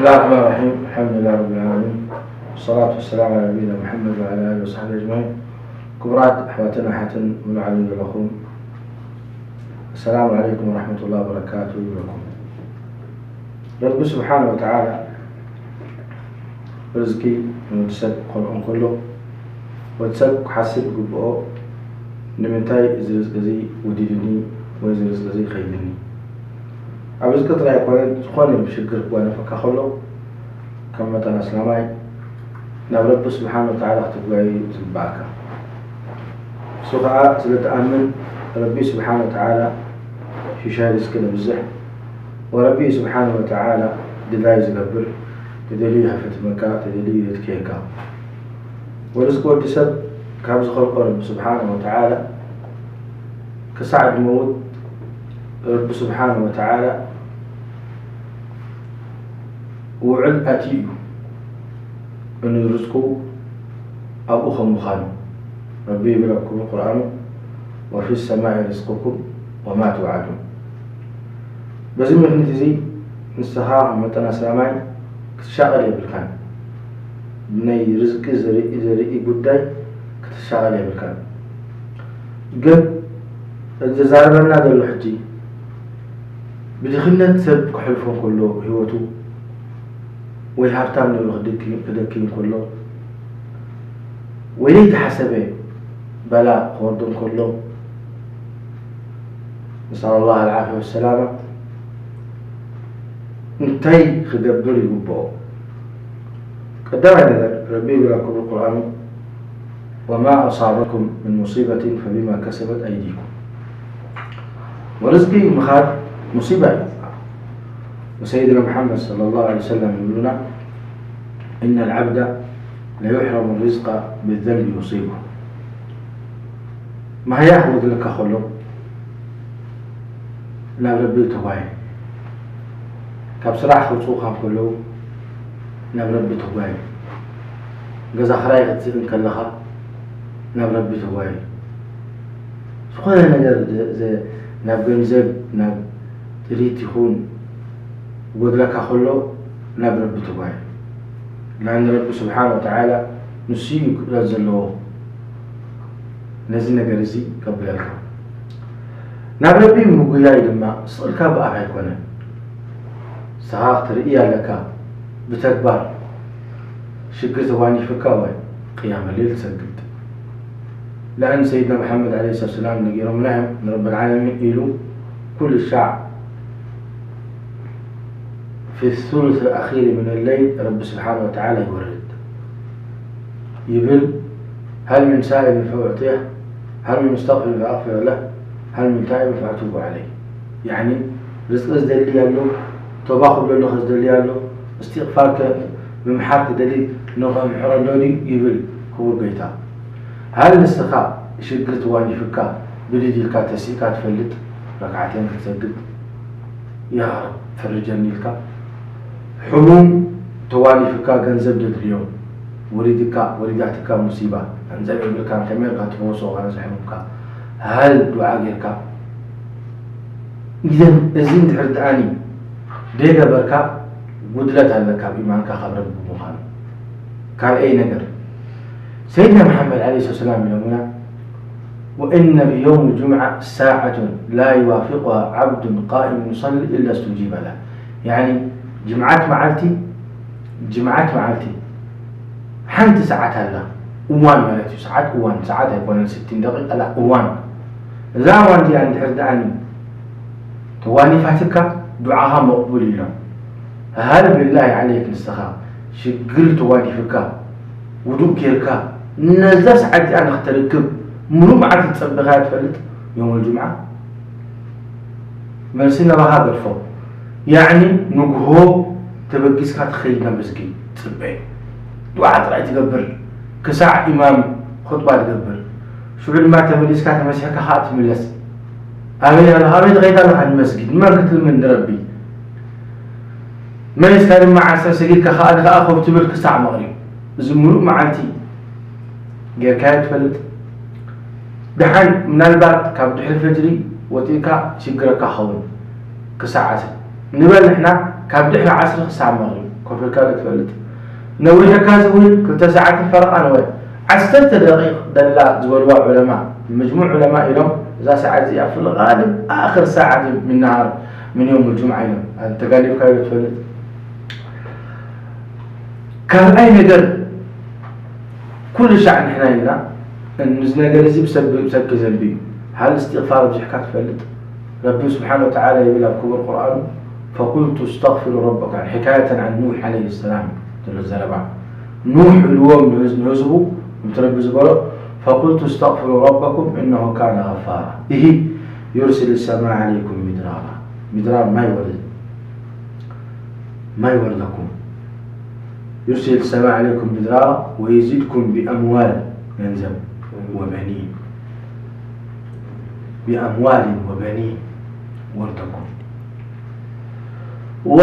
بسم الله الرحمن الرحيم. الحمد لله رب العالمين. والصلاة والسلام على نبينا محمد وعلى آله وصحبه أجمعين. ክቡራት ኣሕዋትን ኣሓትን ሙሉ ዓለም ዘለኹም፣ السلام عليكم ورحمة الله وبركاته ይብለኩም። ረቢ ስብሓነ ወተዓላ ርዝቂ ንወዲ ሰብ ክኸልኦ እንከሎ፣ ወዲ ሰብ ክሓስብ ይግብኦ፣ ንምንታይ እዚ ርዝቂ እዚ ውዲዱኒ ወይ እዚ ርዝቂ እዚ ይኸይድኒ? ኣብ ርዝቂ ጥራይ ኣይኮነን፣ ዝኾነ ሽግር ክጓነፈካ ከሎ፣ ከም መጠን ኣስላማይ ናብ ረቢ ስብሓነ ወተዓላ ክትጓየ እዩ ዝግብኣካ። እሱ ኸዓ ስለ ትኣምን፣ ረቢ ስብሓነ ወተዓላ ሽሻይ ርዝቂ ነብዝሕ፣ ወረቢ ስብሓነ ወተዓላ ድላይ ዝገብር፣ ተደልዩ ይሃፍትመካ፣ ተደልዩ የድክየካ። ወርዝቂ ወዲ ሰብ ካብ ዝኸልቆ ረቢ ስብሓነ ወተዓላ ክሳዕ ዝመውት፣ ረቢ ስብሓነ ወተዓላ ውዕል ኣትዩ እዩ። እንርዝቁ ኣብኡ ከም ምዃኑ፣ ረቢ ይብል ኣብ ክቡር ቁርኣኑ፣ "ወፊ ሰማኢ ሪዝቁኩም ወማ ትውዓዱን።" በዚ ምኽንያት እዚ ንስኻ ከም መጠን ኣስላማይ ክትሻቐል የብልካን። ብናይ ርዝቂ ዘርኢ፣ ዘርኢ ጉዳይ ክትሻቐል የብልካን። ግን እዚ ዘዛረበና ዘሎ ሕጂ ብድኽነት ሰብ ክሕልፎ እንከሎ ህይወቱ፣ ወይ ሃብታም ነይሩ ክደኪ-፣ ክደክይ እንከሎ፣ ወይ ዘይተሓሰበ በላ ክወርዶ እንከሎ፣ ነስኣል ላህ ኣልዓፍያ ወሰላማ፣ እንታይ ክገብር ይግብኦ? ቀዳማይ ነገር፣ ረቢ ይብል ኣብ ክቡር ቁርኣኑ፣ "ወማ ኣሳበኩም ምን ሙሲበትን ፈቢማ ከሰበት ኣይዲኩም።" ወርዝቂ ምኻድ ሙሲባ እዩ። ወሰይድና ሙሓመድ ሰለላሁ ዐለይሂ ወሰለም ይብሉና፣ "ኢነ ልዓብዳ ለዩሕረሙ ሪዝቃ ብዘንቢ ዩሲቡ።" ማህያ ክጎድለካ ከሎ ናብ ረቢ ተጓየ። ካብ ስራሕ ከውፅኡኻ ከለዉ ናብ ረቢ ተጓየ። ገዛ ክራይ ክትስእን ከለኻ ናብ ረቢ ተጓየ። ዝኾነ ነገር ዘ-፣ ዘ-፣ ናብ ገንዘብ፣ ናብ ጥሪት ይኹን ክጎድለካ ከሎ ናብ ረቢ ተጓየ። ላን ረቢ ስብሓን ወተዓላ ንሱ እዩ ክእለት ዘለዎ። ነዚ ነገር እዚ ከብለልካ። ናብ ረቢ ምጉያይ ድማ ስቕ ኢልካ ብኣፍ ኣይኮነን። ንስኻ ክትርኢ ኣለካ ብተግባር። ሽግር ተጓኒፍካ ወይ ቅያመ ሌል ትሰግድ። ለኣን ሰይድና መሓመድ ዓለይሂ ሰላቱ ወሰላም ነጊሮምና እዮም፣ ንረብል ዓለሚን ኢሉ ኩሉ ሻዕ ፊ ሱሉስ ኣኺሪ ምን ለይል ረቢ ስብሓን ወተዓላ ይወርድ ይብል። ሀል ምን ሳኢልን ፈኡዕጢህ፣ ሀል ምን ሙስተግፊርን ፈኣግፊር ለህ፣ ሀል ምን ታኢብን ፈኣቱቡ ዐለይህ። ያዕኒ ርዝቂ ዝደሊ ኣሎ፣ ቶባ ክብለሉ ዝደሊ ኣሎ፣ እስትቕፋር ከ-፣ ምምሓር ክደሊ ንኸምሕረሎ ድዩ ይብል ክቡር ጎይታ። ሀል ንስኻ ሽግር ተዋኒፍካ ብድድ ኢልካ ተሲእካ ትፈልጥ? ረክዓተይን ክትሰግድ ያ ረብ ፈርጀኒ ኢልካ? ሕሙም ተዋኒፍካ ገንዘብ ዘድልዮ ወሪድካ፣ ወሪዳትካ ሙሲባ፣ ገንዘብ የብልካን፣ ከመይ ጌርካ ትፈውሶ ዋላ ዘሕሙምካ? ሀል ዱዓ ጌርካ? ኢዘን እዚ እንድሕር ደኣኒ ደይገበርካ፣ ጉድለት ኣለካ ኣብ ኢማንካ ካብ ረቢ ብምዃኑ። ካልኣይ ነገር፣ ሰይድና መሓመድ ዓለይሂ ሰላም ኢሎምና፣ "ወኢነ ብየውም ልጁምዓ ሳዓቱን ላ ዩዋፊቁሃ ዓብዱን ቃኢሙን ዩሰሊ ኢላ ስተጂበ ለህ።" ያዕኒ፣ ጅምዓት መዓልቲ፣ ጅምዓት መዓልቲ ሓንቲ ሰዓት ኣላ። እዋን ማለት እዩ፣ ሰዓት እዋን፣ ሰዓት ኣይኮነን፣ ስቲን ደቂቃ ኣላ፣ እዋን። እዛ እዋን እዚኣ እንድሕር ደኣኒ ተዋኒፋትካ፣ ዱዓኻ መቕቡል ኢሎም። ሀል ቢላሂ ዓለይክ፣ ንስኻ ሽግር ተዋኒፍካ፣ ውዱእ ጌርካ፣ ነዛ ሰዓት እዚኣ ንኽተርክብ፣ ሙሉእ መዓልቲ ትጸበኻያ ትፈልጥ? የውመል ጁምዓ? መልሲ ናባኻ ገድፎ። ያዕኒ፣ ንግሆ ተበጊስካ ትኸይድ ናብ መስጊድ፣ ትጽበ። ዱዓ ጥራይ ትገብር፣ ክሳዕ ኢማም ኹጥባ ትገብር። ሽዑ ድማ ተመሊስካ፣ ተመሲሕካ ኸኣ ትምለስ። ኣበይ ኣለኻ? ኣበይ ትኸይድ ኣለኻ? ንመስጊድ። ንመን ክትልምን? ንረቢ። መሊስካ ድማ ዓስር ሰጊድካ ከኣ ንኸኣ ኮፍ ትብል ክሳዕ መቕሪብ። እዚ ምሉእ መዓልቲ ጌርካዮ ትፈልጥ? ደሓን ምናልባት ካብ ድሕሪ ፈጅሪ ወጺእካ ይሽግረካ ኸውን ክሳዕ ዓስር። ንበል ንሕና ካብ ድሕሪ ዓስር ክሳዕ መቕሪብ። ኮፍ ኢልካ ዶ ትፈልጥ? ነዊሕካ ዝብል ክልተ ሰዓትን ፈረቓን ወይ ዓሰርተ ደቂቕ ደላ ዝበልዋ ዑለማ፣ መጅሙዕ ዑለማ ኢሎም፣ እዛ ሰዓት እዚኣ ፍልቓልብ ኣኽር ሰዓት ምን ነሃር ምን የውም ልጁምዓ ኢሎም። ተጋሊብካዮ ዶ ትፈልጥ? ካልኣይ ነገር፣ ኩሉ ሻዕ ንሕና ኢልና፣ እዚ ነገር እዚ ብሰብ-፣ ብሰብኪ ዘንቢ እዩ። ሃል እስትቕፋር ኣብዚሕካ ትፈልጥ? ረቢ ስብሓነ ወተዓላ ይብል ኣብ ክቡር ቁርኣኑ፣ ፈቁልቱ እስተግፊሩ ረበኩም፣ ሕካየተን ዓን ኑሕ ዓለይሂ ሰላም ዘሎ ዘረባ። ኑሕ ኢልዎም ንህዝ-፣ ንህዝቡ፣ ከምቲ ረቢ ዝበሎ፣ ፈቁልቱ እስተግፊሩ ረበኩም እነሁ ካነ ገፋራ። እሂ፣ ዩርሲል ሰማ ዓለይኩም ሚድራራ። ሚድራር ማይ ወርድ። ማይ ወርደኩም። ዩርሲል ሰማ ዓለይኩም ሚድራራ ወዩዚድኩም ቢኣምዋል፣ ገንዘብ፣ ወበኒን። ቢኣምዋልን ወበኒን ወርደኩም። ዋ፣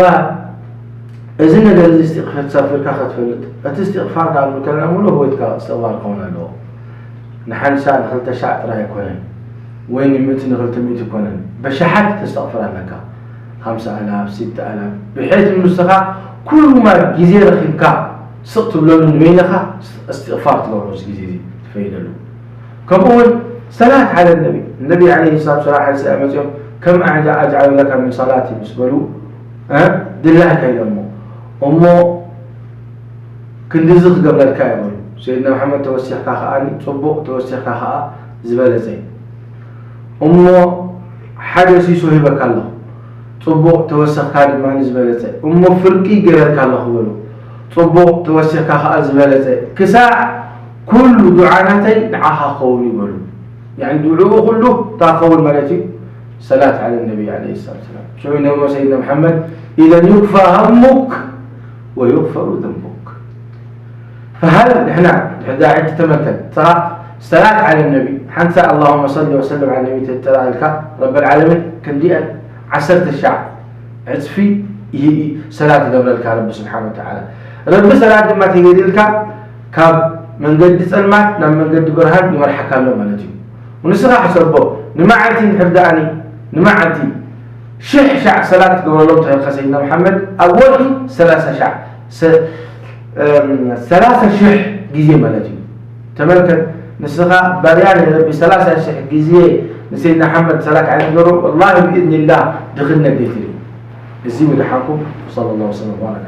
እዚ ነገር እዚ እስትቕፋር ሰፊርካ ከትፈልጥ፣ እቲ እስትቕፋር ካብ ከለና ሙሉእ ህይወትካ እስትቕፋር ክኸውን ኣለዎ። ንሓንሳ ንኽልተ ሻዕ ጥራይ ኣይኮነን፣ ወይ ንምእቲ ንኽልተ ሚእቲ ኣይኮነን፣ በሻሓት ተስተቕፍር ኣለካ። ኻምሳ ኣላፍ፣ ሲተ ኣላፍ፣ ብሕት ንስኻ ኩሉ ማ ግዜ ረኺብካ ስቕ ትብለሉ ንበይንኻ እስትቕፋር ትገብሮ፣ እዚ ግዜ እዚ ትፈይደሉ። ከምኡ እውን ሰላት ዓለ ነቢ፣ ነቢ ዓለይሂ ሰላቱ ወሰላም ሓደ ሰብ መፅኦም፣ ከም ኣዕጃ-፣ ኣጅዓሉ ለካ ምን ሰላቲ ምስ በሉ፣ እ፣ ድላይካ ኢሎሞ። እሞ ክንድዚ ክገብረልካ ይበሉ። ሰይድና መሓመድ ተወሲኽካ ከኣ ጽቡቕ፣ ተወሲኽካ ከኣ ዝበለጸ እዩ። እሞ ሓደ ሲሶ ሂበካ ኣለኹ፣ ጽቡቕ፣ ተወሰኽካ ድማ ዝበለጸ። እሞ ፍርቂ ገይረልካ ኣለኹ በሉ፣ ጽቡቕ፣ ተወሲኽካ ከኣ ዝበለጸ። ክሳዕ ኩሉ ዱዓናተይ ንዓኻ ክኸውን ይበሉ። ያኒ ዱዕኡ ኩሉ እንታይ ክኸውን ማለት እዩ? ሰላት ዓለ ነቢ ዓለይሂ ሰላቱ ወሰላም። ሽዑ ነሞ ሰይድና መሓመድ፣ ኢዘን ዩክፋ ሃሙክ ወዩግፈሩ ዘንቡክ። ፈሃል ንሕና ድሕዳ ሕጂ ተመልከት፣ ተራ ሰላት ዓለ ነቢ፣ ሓንሳ ኣላሁመ ሰሊ ወሰልም ዓለ ነቢ ተተላልካ፣ ረበል ዓለሚን ክንዲአን ዓሰርተ ሻዕ ዕጽፊ ይህ-፣ ሰላት ይገብረልካ ረቢ ስብሓነ ወተዓላ። ረቢ ሰላት ድማ ተገይርልካ ካብ መንገዲ ጸልማት ናብ መንገዲ ብርሃን ይመርሓካ ኣሎ ማለት እዩ። ንስኻ ሕሰቦ፣ ንመዓልቲ እንድሕር ደኣኒ፣ ንመዓልቲ ሽሕ ሻዕ ሰላት ትገብረሎም ተኸልካ ሰይድና መሓመድ፣ ኣብ ወርሒ ሰላሳ ሻዕ፣ ሰ-፣ እም፣ ሰላሳ ሽሕ ግዜ ማለት እዩ። ተመልከት፣ ንስኻ ባርያ ናይ ረቢ ሰላሳ ሽሕ ግዜ ንሰይድና መሓመድ ሰላት ዓለ ገይሩ፣ ወላሂ ብኢዝኒላህ ድኽነት ዘይትርኢ። እዚ ምድሓንኩም፣ ሰለላሁ ወሰለም ወባረከ